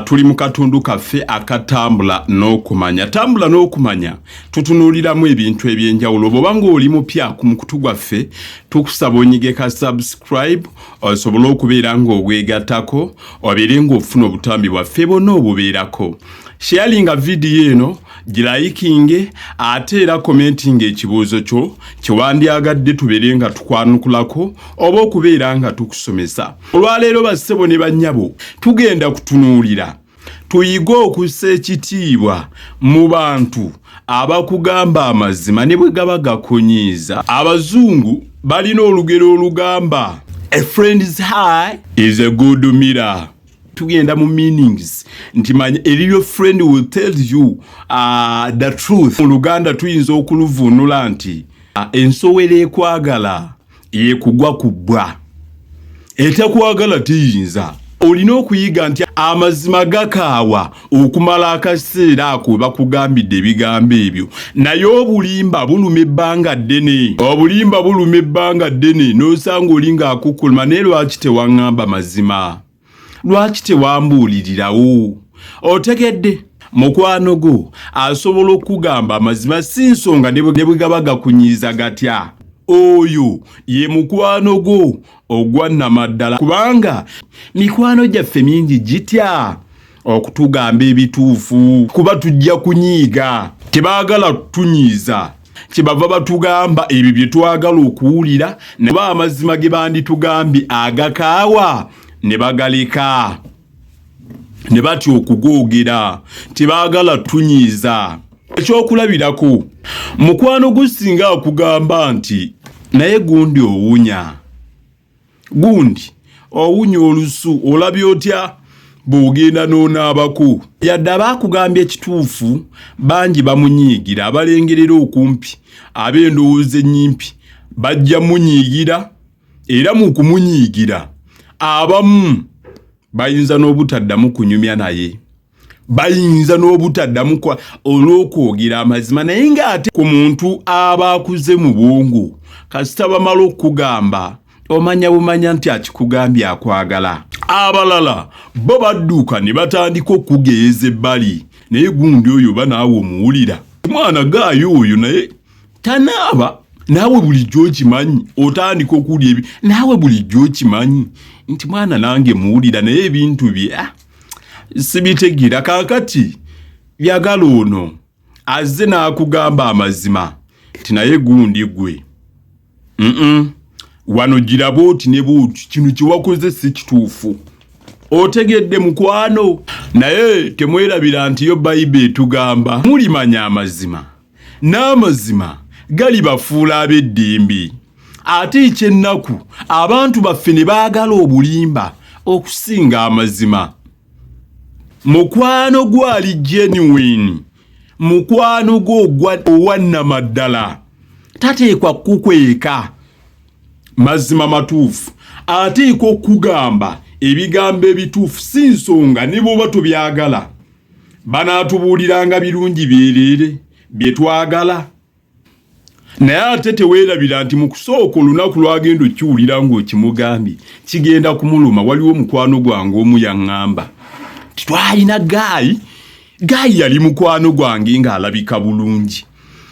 Tuli mu katundu kaffe akatambula n'okumanya. Tambula n'okumanya tutunuuliramu ebintu eby'enjawulo. Bw'oba ng'oli mupya ku mukutu gwaffe, tukusaba onyige ka subscribe osobole okubeera ng'obwegattako, obeere ng'ofuna obutambi bwaffe bwonna obubeerako. Sharinga vidiyo eno, girayikinge, ate era komentinga ekibuuzo kyo kyewandyagadde tubeere nga tukwanukulako oba okubeera nga tukusomesa. Olwaleero bassebo ne bannyabo tugenda kutunuulira tuyige okussa ekitiibwa mu bantu abakugamba amazima ne bwe gaba gakunyiiza. Abazungu balina olugero olugamba a friend's eye is a good mirror. Tugenda mu meanings nti manya a real friend will tell you the truth. Mu Luganda tuyinza okuluvunula nti ensowera ekwagala yekugwa ku bbwa, etakwagala teyinza. Olina okuyiga nti amazima gakaawa okumala akaseera ako bakugambidde ebigambo ebyo, naye obulimba buluma ebbanga ddene. Obulimba buluma ebbanga ddene n'osanga oli ng'akukuluma, naye lwaki tewaŋŋamba mazima? Lwaki tewambuulirirawo? Otegedde, mukwano gwo asobola okukugamba amazima si nsonga ne bwe gaba gakunyiiza gatya. Oyo ye mukwano gwo ogwa nnamaddala, kubanga mikwano gyaffe mingi gitya okutugamba ebituufu kuba tujja kunyiiga. Tebaagala kutunyiiza, kyebava batugamba ebyo bye twagala okuwulira, naye amazima ge banditugambye agakaawa ne bagaleka ne batya okugoogera. Tebaagala tunyiiza. Ekyokulabirako, mukwano gwo singa akugamba nti naye gundi owunya, gundi owunya olusu, olabye otya bw'ogenda n'onaabako? Yadde aba akugambye ekituufu, bangi bamunyiigira. Abalengerera okumpi, ab'endowooza ennyimpi bajja munyiigira, era mu kumunyiigira abamu bayinza n'obutaddamu kunyumya naye, bayinza n'obutaddamu olw'okwogera amazima. Naye ng'ate ku muntu aba akuze mu bwongo, kasita bamala okukugamba omanya bumanya nti akikugambye akwagala. Abalala bo badduka ne batandika okugeeza ebbali, naye gundi oyo oba naawe omuwulira, mwana gaayo oyo naye tanaaba, naawe bulijjo okimanyi. Otandika okuwulira ebi, naawe bulijjo okimanyi nti mwana nange muwulira, naye ebintu bye sibitegeera. Kaakati yagala ono azze n'akugamba amazima nti naye gundi gwe wano giraba oti ne bwoti, kino kyewakoze si kituufu. Otegedde mukwano? Naye temwerabira nti yo Bayibuli etugamba mulimanya amazima n'amazima galibafuula ab'eddembe. Ate ekyennaku abantu baffe ne baagala obulimba okusinga amazima. Mukwano gwo ali genuine, mukwano gwo owannamaddala tateekwa kukweka mazima matuufu, ateekwa okugamba ebigambo ebituufu si nsonga ne bw'oba tobyagala. Banaatubuuliranga birungi byereere bye twagala. Naye ate teweerabira nti mu kusooka olunaku lwagenda okiwulira ng'okimugambye kigenda kumuluma. Waliwo mukwano gwange omu yaŋŋamba nti twalina guy, guy yali mukwano gwange ng'alabika bulungi,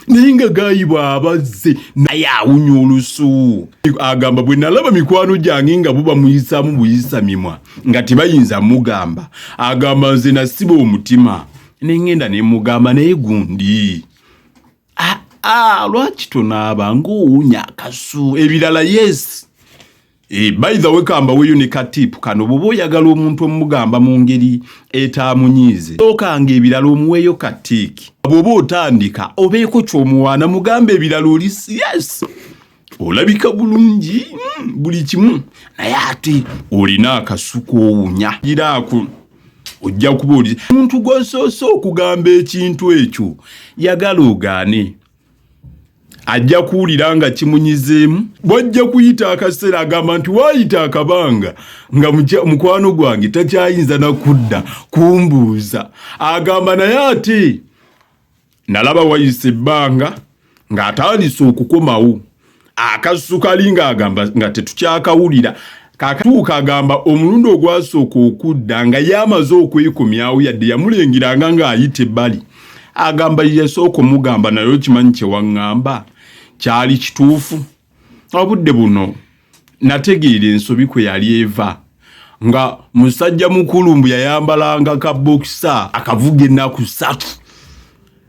naye nga guy bw'aba azze naye awunya olusu. Agamba bwe nalaba mikwano gyange nga bo bamuyisaamu buyisa mimwa nga tebayinza mugamba, agamba nze nasiba omutima ne ŋŋenda ne mugamba, naye gundi lwaki tonaaba ng'owunya akasu? Ebirala yes. By the way, kambaweyo ne ka tip kano. Bw'oba oyagala omuntu omugamba mu ngeri etaamunyiize, sookanga ebirala omuweeyo ka tick. Bw'oba otandika obeeko ky'omuwaana, mugambe ebirala oli yes olabika bulungi, buli kimu, naye ate olina akasu k'owunya giraako, ojja kuba oli omuntu gw'osoose okugamba ekintu ekyo. Yagala ogaane, ajja kuwulira nga kimunyizeemu. Bwajja kuyita akaseera, agamba nti waayita akabanga nga mukwano gwange takyayinza nakudda kumbuuza. Agamba naye ate nalaba wayise ebbanga ng'atandise okukomawo, akasu kali ng'agamba nga tetukyakawulira. Kakatuuka agamba omulundi ogwasooka okudda nga ye amaze okwekomyawo, yadde yamulengeranga ng'ayita ebbali, agamba yasooka omugamba, naye okimanyi kye waŋŋamba kyali kituufu. Obudde buno nategeera ensobi kwe yali eva, nga musajja mukulu mbu yayambalanga ka bokisa akavuga ennaku 3.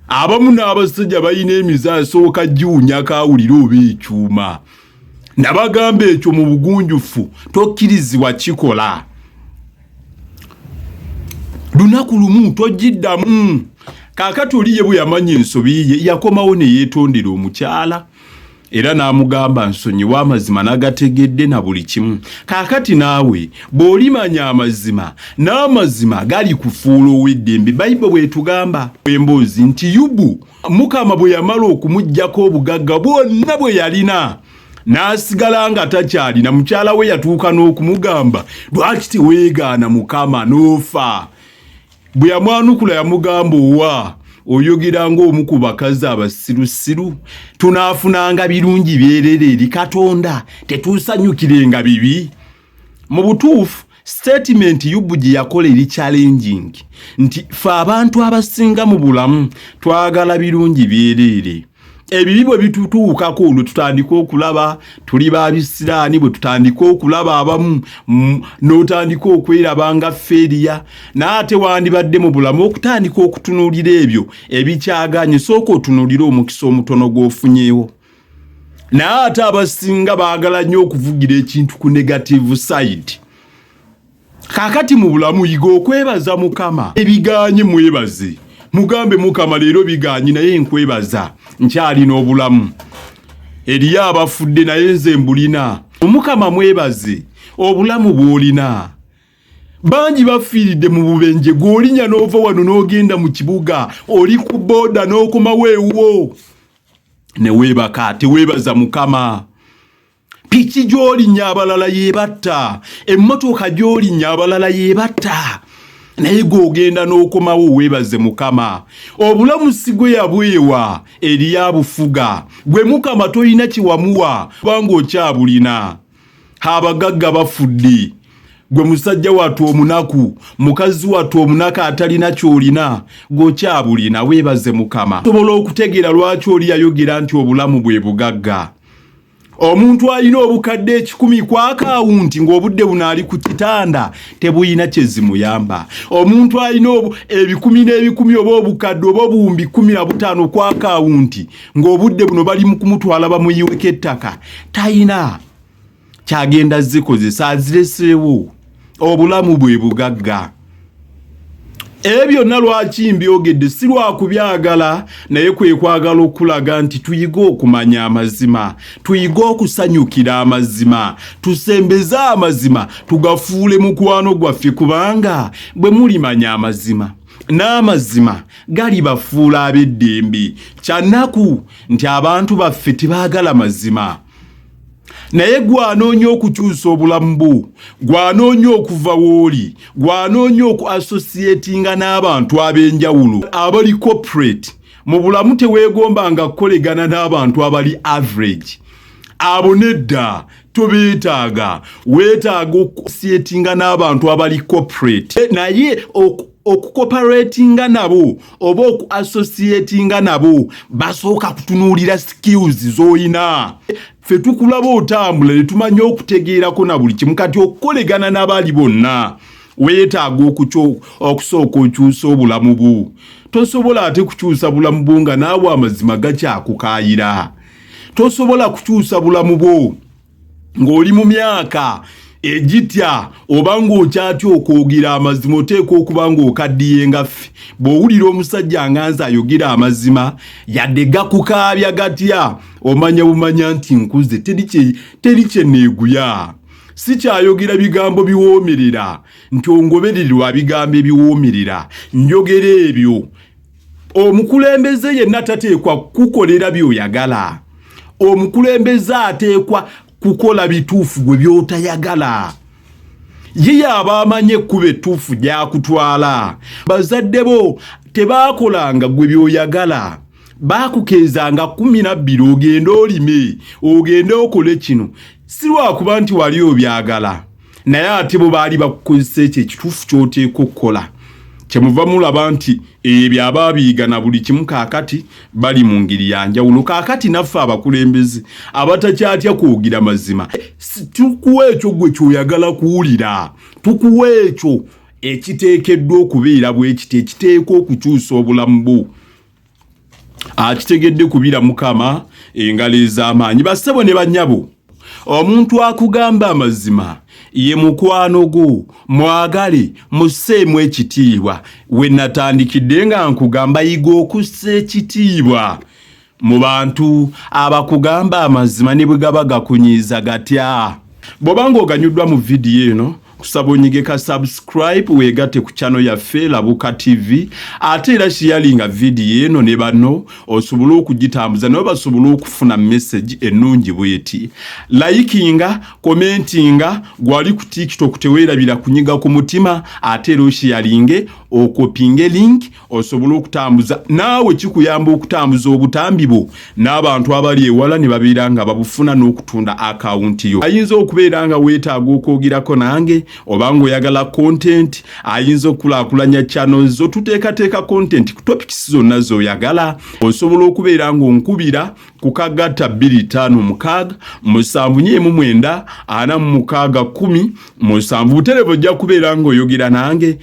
Abamu n'abasajja balina emize, asooka giwunyako awulire oba ekyuma. Nabagamba ekyo mu bugunjufu tokkirizibwa kikola. Lunaku lumu togiddamu. Kaakati oli ye bwe yamanya ensobi ye, yakomawo ne yeetondera omukyala era n'amugamba, nsonyiwa, amazima nagategedde na buli kimu. Kaakati naawe bw'olimanya amazima, n'amazima gali kufuula ow'eddembe. Bayibuli bw'etugamba emboozi nti Yubu, Mukama bwe yamala okumuggyako obugagga bwonna bwe yalina, n'asigala nga takyalina, mukyala we yatuuka n'okumugamba, lwaki teweegaana Mukama n'ofa? Bwe yamwanukula yamugamba, owa oyogera ng'omu ku bakazi abasirusiru, tunaafunanga birungi byerere eri Katonda, tetuusanyukirenga bibi? Mu butuufu, statement Yubu gye yakola eri challenging, nti fe abantu abasinga mu bulamu twagala birungi byereere. Ebibi bwe bitutuukako, olwo tutandika okulaba tuli ba bisiraani. Bwe tutandika okulaba abamu, n'otandika okweraba nga failure. Naye ate wandibadde mu bulamu okutandika okutunuulira ebyo ebikyaganye, sooka otunuulire omukisa omutono gw'ofunyeewo. Naye ate abasinga baagala nnyo okuvugira ekintu ku negative side. Kaakati mu bulamu yiga okwebaza Mukama. Ebiganye mwebaze, mugambe, Mukama, leero biganye, naye nkwebaza nkyalina obulamu. Eriyo abafudde, naye nze mbulina. Omukama mwebaze obulamu bw'olina. Bangi bafiiridde mu bubenje, gw'olinya n'ova wano n'ogenda mu kibuga, oli ku booda n'okomawo ewuwo ne weebaka, teweebaza Mukama. Piki gy'olinnya abalala yeebatta, emmotoka gy'olinnya abalala yeebatta, naye gw'ogenda n'okomawo weebaze Mukama. Obulamu si gwe yabwewa, eriyo abufuga. Gwe Mukama tolina kiwamuwa kubanga okyabulina. Abagagga bafudde, gwe musajja wattu omunaku, mukazi wattu omunaku atalina ky'olina, gw'okyabulina, weebaze Mukama. Sobola okutegeera lwaki oli yayogera nti obulamu bwe bugagga. Omuntu alina obukadde 100 ku akawunti ng'obudde buno ali ku kitanda, tebulina kye zimuyamba. Omuntu alina ebikumi n'ebikumi oba obukadde oba 15000 ku akawunti ng'obudde buno bali mu kumutwala bamuyiweko ettaka, talina kyagenda zikozesa, azireseewo. Obulamu bwe bugagga. Ebyo byonna lwaki mbyogedde? Si lwakubyagala, naye kwe kwagala okulaga nti tuyige okumanya amazima, tuyige okusanyukira amazima, tusembeze amazima, tugafuule mukwano gwaffe, kubanga bwe mulimanya amazima, n'amazima galibafuula ab'eddembe. Kyannaku nti abantu baffe tebaagala mazima, naye gwanoonya okukyusa obulamu bwo, gwanoonya okuva w'oli, gwanoonya oku associatinga n'abantu ab'enjawulo abali corporate. Mu bulamu teweegombanga kukolegana n'abantu abali average, abo nedda, tobeetaaga. Weetaaga okuassociatinga n'abantu abali corporate, naye okucooperatinga nabo oba okuassociatinga nabo, basooka kutunuulira skills z'olina. Ffe tukulaba otambula ne tumanya okutegeerako na buli kimu. Kati okukolegana n'abali bonna, weetaaga okusooka okyusa obulamu bwo. Tosobola ate kukyusa bulamu bwo nga naawe amazima gakyakukaayira. Tosobola kukyusa bulamu bwo ng'oli mu myaka egitya oba ng'okyatya okwogera amazima. Oteekwa okuba ng'okaddiye nga ffe. Bw'owulira omusajja nga nze ayogera amazima, yadde gakukaabya gatya, omanya bumanya nti nkuze, teri kye neeguya. Si kyayogera bigambo biwoomerera nti ongobererwa bigambo ebiwoomerera. Njogera ebyo. Omukulembeze yenna tateekwa kukolera by'oyagala. Omukulembeze ateekwa kukola bituufu gwe by'otayagala. Ye yaaba amanyi ekkubo ettuufu gy'akutwala. Bazadde bo tebaakolanga gwe by'oyagala, baakukeezanga 12 ogende olime, ogende okole kino, si lwakuba nti wali obyagala. Naye ate bo baali bakukozesa ekyo ekituufu ky'oteeka okukola. Kyemuva mulaba nti ebyo abaabiyiga na buli kimu kaakati bali mu ngeri ya njawulo. Kaakati naffe abakulembeze abatakyatya kwogera mazima, tukuwa ekyo gwe ky'oyagala kuwulira, tukuwa ekyo ekiteekeddwa okubeera bwe kiti, ekiteekwa okukyusa obulamu bwo. Akitegedde kubira Mukama engalo ez'amaanyi. Bassebo ne bannyabo, omuntu akugamba amazima ye mukwano gwo, mwagale, musseemu ekitiibwa. We natandikidde nga nkugamba yiga okussa ekitiibwa mu bantu abakugamba amazima ne bwe gaba gakunyiiza gatya. Bw'oba ng'oganyuddwa mu vidiyo eno, kusaba onyige ka subscribe weegatte ku channel yaffe Labuka TV, ate era sharinga vidiyo eno ne banno osobole okugitambuza nabo basobole okufuna message ennungi bweti. Likinga, commentinga, gwali ku TikTok teweerabira kunyiga ku mutima, ate era osharinge, okopinge link osobola okutambuza naawe, kikuyamba okutambuza obutambi bwo n'abantu abali ewala ne babeera nga babufuna n'okutunda akawunti yo. Ayinza okubeera nga weetaaga okwogerako nange oba ng'oyagala content ayinza okukulaakulanya channel zo, tuteekateeka content ku topics zonna z'oyagala. Osobola okubeera ng'onkubira ku kagatta 256 749 46 17 butereevu, ojja kubeera ng'oyogera nange.